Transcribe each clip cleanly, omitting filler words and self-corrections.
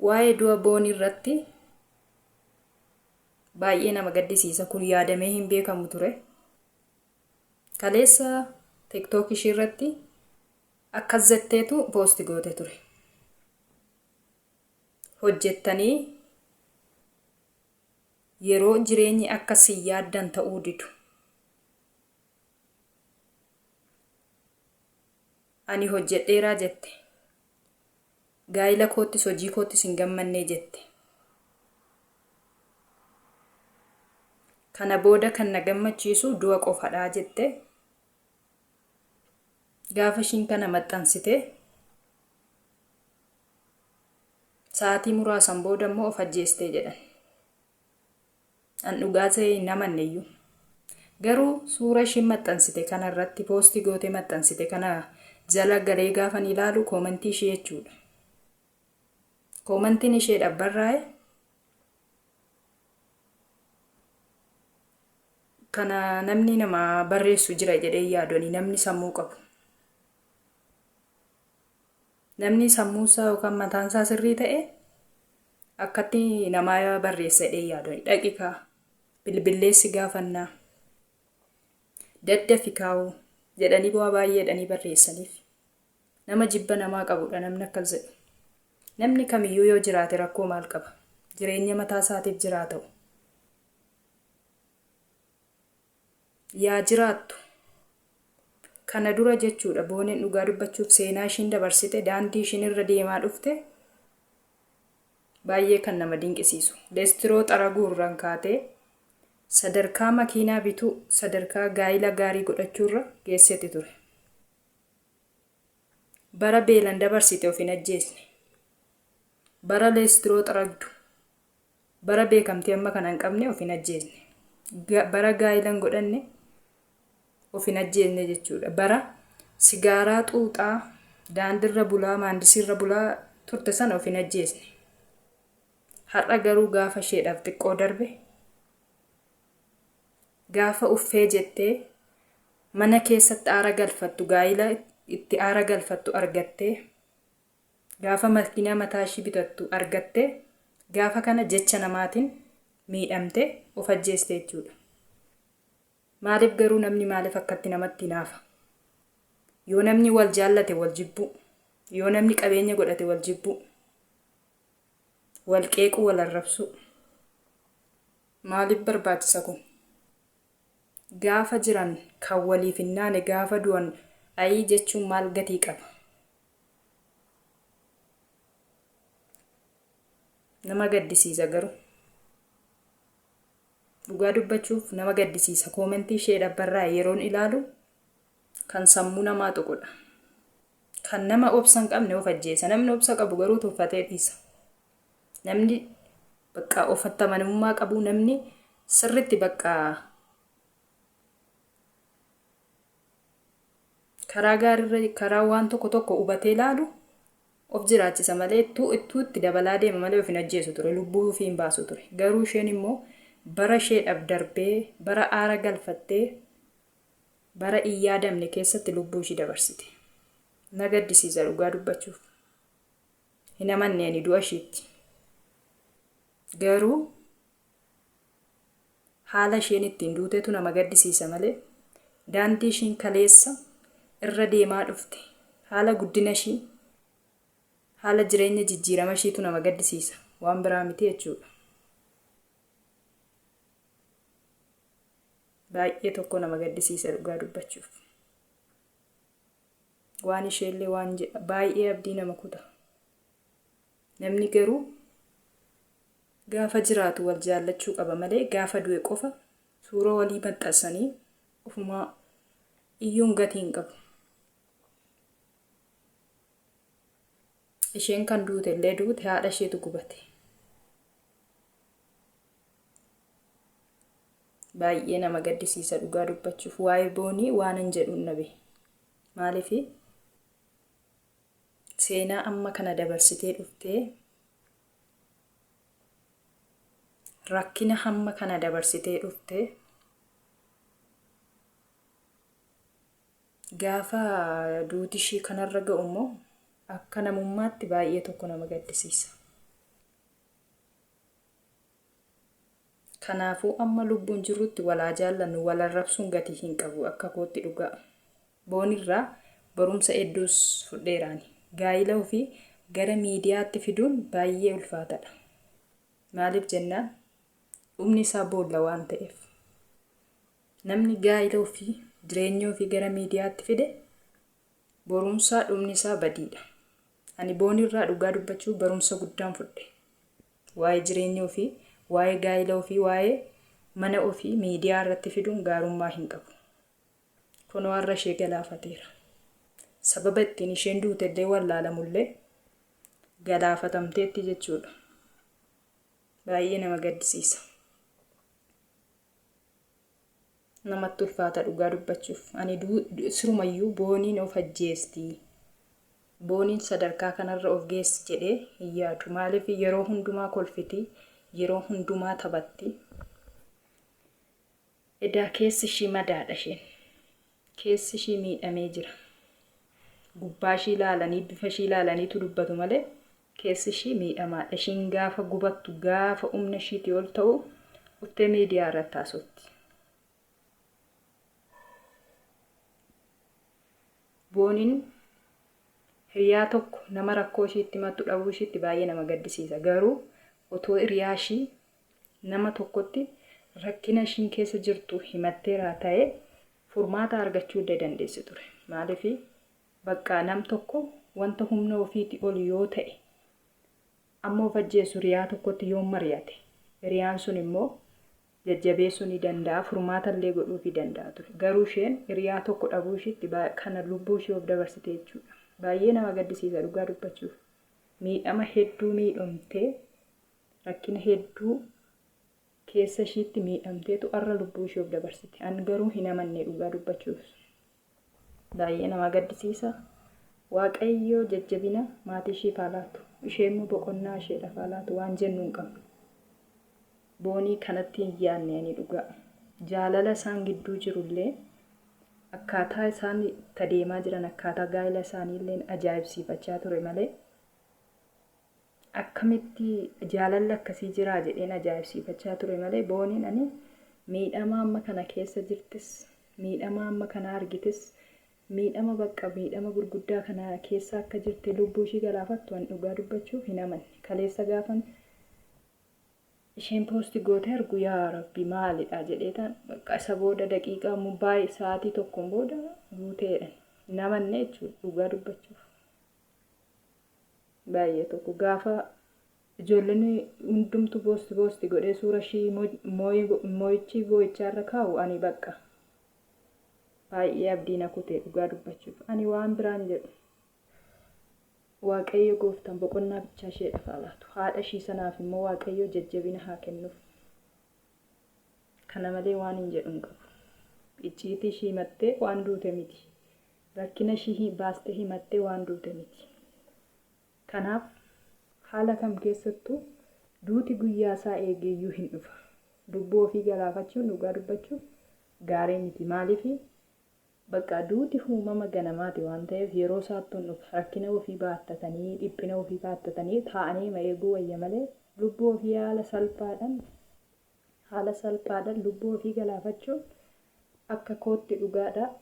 Waa'ee du'a Boonii irratti baay'ee nama gaddisiisa. Kun yaadamee hin beekamu ture. Kaleessa TikTok ishii irratti akkas jetteetu poosti goote ture. Hojjettanii yeroo jireenyi akka sin yaaddan ta'uu didu. Ani hojjedheeraa jette. Gaa'ila koottis hojii koottis hin gammannee jette. Kana booda kan na gammachiisu du'a qofadha jette. Gaafa ishiin kana maxxansite sa'aatii muraasan booda immoo of ajjeestee jedhan. An dhugaa ta'ee hin amanne iyyuu. Garuu suura ishiin maxxansite kana irratti poostii gootee maxxansite kana jala galee gaafan ilaalu koomantii ishee jechuudha. Koomantiin isheedhaaf barraa'e kana namni nama barreessu jira jedhee yaadu ani namni sammuu qabu. Namni sammuunsaa yookaan mataansaa sirrii ta'e akkatti namaa barreessa jedhee yaadu. Dhaqi kaa bilbillee si gaafannaa daddafi kaa'uu jedhanii bu'aa baay'ee jedhanii barreessaniif. Nama jibba namaa qabudha namni akkas jedhu. Namni kamiyyuu yoo jiraate rakkoo maal qaba? Jireenya mataa isaatiif jiraata'u. Yaa jiraattu. Kana dura jechuudha Booneen dhugaa dubbachuuf seenaa ishiin dabarsite daandii ishiin irra deemaa dhufte baay'ee kan nama dinqisiisu. Leestiroo xaraguu irraan kaatee sadarkaa makiinaa bituu sadarkaa gaa'ila gaarii godhachuurra geessetti ture. Bara beelan dabarsite of hin ajjeesne. Bara leestiroo xaragdu Bara beekamtii amma kana hin qabne of hin ajjeesne. Bara gaa'ila hin godhanne of hin ajjeesne jechuudha. Bara sigaaraa xuuxaa daandirra bulaa maandisiirra bulaa turte sana of hin ajjeesne. Har'a garuu gaafa isheedhaaf xiqqoo darbe gaafa uffee jettee mana keessatti aara galfattu gaa'ila itti aara galfattu argattee Gaafa makiinaa mataa ishii bitattu argatte gaafa kana jecha namaatiin miidhamte of ajjeeste jechuudha. Maaliif garuu namni maaliif akkatti namatti hinaafa? Yoo namni wal jaallate wal jibbuu, yoo namni qabeenya godhate wal jibbuu, wal qeequu, wal arrabsuu. Maaliif barbaachisa kun? Gaafa jiran kan waliif hin naane gaafa du'an ayii jechuun maal gatii qaba? Nama gaddisiisa garuu. Dhugaa dubbachuuf nama gaddisiisa. Koomentii isheedhaaf barraa'e yeroon ilaalu kan sammuu namaa tuqudha. Kan nama obsa hin qabne of ajjeesa. Namni obsa qabu garuu tuffatee dhiisa. Namni bakka ofitti amanamummaa qabu namni sirriitti bakka Karaa gaariirra karaa waan tokko tokko hubatee ilaalu of jiraachisa malee ittuu ittuu itti dabalaa deema malee of hin ajjeesu ture lubbuu ofii hin baasu ture. Garuu isheen immoo bara isheedhaaf darbee bara aara galfattee bara hin yaadamne keessatti lubbuu ishii dabarsite. Na gaddisiisa dhugaa dubbachuuf. Hin amanne ani du'a ishiitti. Garuu Haala isheen ittiin duutetu nama gaddisiisa malee daandii ishiin kaleessa irra deemaa dhufte, haala guddina ishii, haala jireenya jijjiirama ishiitu nama gaddisiisa waan biraa miti jechuudha. Baay'ee tokko nama gaddisiisa dhugaa dubbachuuf. Waan isheellee waan baay'ee abdii nama kuta. Namni garuu Gaafa jiraatu wal jaallachuu qaba malee gaafa du'e qofa suura walii maxxansanii ofumaa iyyuun gatii hin qabu. Isheen kan duute illee duute haadha isheetu gubate. Baay'ee nama gaddisiisa dhugaa dubbachuuf waa'ee boonii waanan jedhuun dhabe. Maaliif seenaa amma kana dabarsitee dhuftee Rakkina hamma kana dabarsitee dhufte gaafa duuti ishii kanarra ga'u immoo akka namummaatti baay'ee tokko nama gaddisiisa. Kanaafuu amma lubbuun jirrutti wal haa jaallannu wal arrabsuun gatii hin qabu akka kootti dhugaa. Boonirraa barumsa hedduus fudheera ani. Gaa'ila ofii gara miidiyaatti fiduun baay'ee ulfaatadha. Maaliif jennaan dhumni isaa boolla waan ta'eef. Namni gaa'ila ofii, jireenya ofii gara miidiyaatti fide borumsaa dhumni isaa badiidha. Ani Boonirraa dhugaa dubbachuuf barumsa guddaan fudhe. Waa'ee jireenya ofii, waa'ee gaa'ila ofii, waa'ee mana ofii miidiyaa irratti fiduun gaarummaa hin qabu. Kunoo har'a ishee galaafateera. Sababa ittiin isheen duutellee wallaalamullee galaafatamteetti jechuudha. Baay'ee nama gaddisiisa. Namatti ulfaata dhugaa dubbachuuf. Ani sirumayyuu Booniin of ajjeesti. Booniin sadarkaa kanarra of geessi jedhee hin yaadu. Maaliif yeroo hundumaa kolfiti, yeroo hundumaa taphatti. Edaa keessi ishii madaadha isheen. Keessi ishii miidhamee jira. Gubbaa ishii ilaalanii bifa ishii ilaalaniitu dubbatu malee keessi ishii miidhamaadha. Ishiin gaafa gubattu gaafa humna ishiitii ol ta'u dhuftee miidiyaa irratti haasofti. Booniin hiriyaa tokko nama rakkoo ishiitti himattu dhabuu ishiitti baay'ee nama gaddisiisa. Garuu otoo hiriyaa ishii nama tokkotti rakkina ishiin keessa jirtu himatteera ta'e furmaata argachuu illee dandeessi ture. Maaliif baqqaa nam tokko wanta humna ofiiti ol yoo ta'e amma of ajjeesu hiriyaa tokkotti yoo mari'ate hiriyaan sun immoo jajjabeessuu ni danda'a furmaata illee godhuufii danda'a ture. Garuu isheen hiriyaa tokko dhabuu ishiitti kana lubbuu ishee of dabarsite jechuudha. Baay'ee nama gaddisiisa dhugaa dubbachuuf. Miidhama hedduu miidhamtee rakkina hedduu keessa ishiitti miidhamteetu arra lubbuu ishee of dabarsite. An garuu hin amanne dhugaa dubbachuuf. Baay'ee nama gaddisiisa. Waaqayyo jajjabina maatii ishiif haa laatu. Ishee immoo boqonnaa isheedhaaf haa laatu waan jennu hin qabnu. Boonii kanatti hin yaadne ani dhugaa. Jaalala isaan gidduu jirullee akkaataa isaan itti adeemaa jiran akkaataa gaa'ela isaanii illee ajaa'ibsiifachaa ture malee Akkamitti jaalalli akkasii jiraa jedheen ajaa'ibsiifachaa ture malee Booniin ani miidhama amma kana keessa jirtis miidhama amma kana argites miidhama bakka miidhama gurguddaa kana keessa akka jirte lubbuu ishii galaafattu an dhugaa dubbachuuf hin amanne. Kaleessa gaafan isheen poosti goote argu yaa rabbi maalidha jedheetan bakka isa booda daqiiqaa baay'ee sa'aatii tokkoon booda guuteedha. Hin amanne jechuudha dhugaa dubbachuuf. Baay'ee tokko gaafa ijoolleen hundumtu poosti poosti godhee suura ishii moo'ichi boo'ichaa irra kaa'u ani bakka baay'ee abdii na kute dhugaa dubbachuuf ani waan biraan jedhu Waaqayyo gooftaan boqonnaa bichaa isheedhaaf haa laatu haadha ishii sanaaf immoo Waaqayyo jajjabina haa kennuuf kana malee waan hin jedhu hin qabu icciitii ishii himattee waan duute miti Rakkina ishii baastee himattee waan duute miti. Kanaaf haala kam keessattuu duuti guyyaa isaa eegeeyyuu hin dhufa. Lubbuu ofii galaafachuun dhugaa dubbachuuf gaarii miti. Maaliif bakka duuti uumama ganamaati waan ta'eef yeroo isaattuu hin dhufa. Rakkina ofii baattatanii, dhiphina ofii baattatanii taa'anii eeguu wayya malee lubbuu ofii haala salphaadhaan haala salphaadhaan lubbuu ofii galaafachuun akka kootti dhugaadha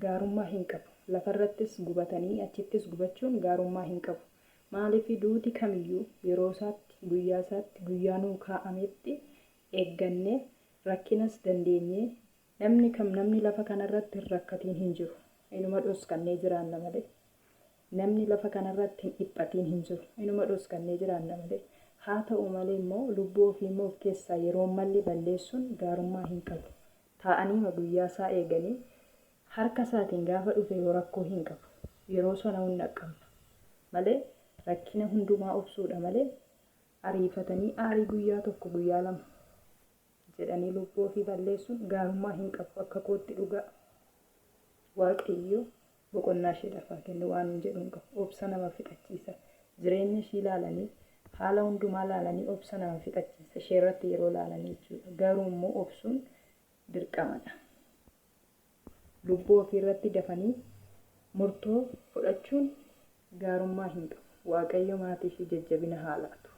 gaarummaa hin qabu. Lafarrattis gubatanii achittis gubachuun gaarummaa hin qabu. Maaliif duuti kamiyyuu yeroo isaatti, guyyaa isaatti, guyyaa nuu kaa'ametti eeggannee rakkinas dandeenyee namni kam namni lafa kanarratti hin rakkatiin hin jiru. Inuma dhoskannee jiraanna malee. Namni lafa kanarratti hin dhiphatiin hin jiru. Inuma dhoskannee jiraanna malee. Haa ta'u malee immoo lubbuu ofii immoo of keessaa yeroo malle balleessuun gaarummaa hin qabu. Taa'aniima guyyaa isaa eeganii harka isaatiin gaafa dhufe yoo rakkoo hin qabu. Yeroo sana hin dhaqqabna malee rakkina hundumaa obsuudha malee ariifatanii aarii guyyaa tokko guyyaa lama jedhanii lubbuu ofii balleessuun gaarummaa hin qabu akka kootti dhugaa. Waaqayyo boqonnaa isheedhaaf haa kennu waan hin jedhu hin qabu. Obsa nama fixachiisa. Jireenya ishii ilaalanii haala hundumaa ilaalanii obsa nama fixachiisa ishee irratti yeroo ilaalanii jechuudha. Garuu immoo obsuun dirqamadha. Lubbuu ofii irratti dafanii murtoo fudhachuun gaarummaa hin qabu. Waaqayyo maatii ishii jajjabina haa laatu.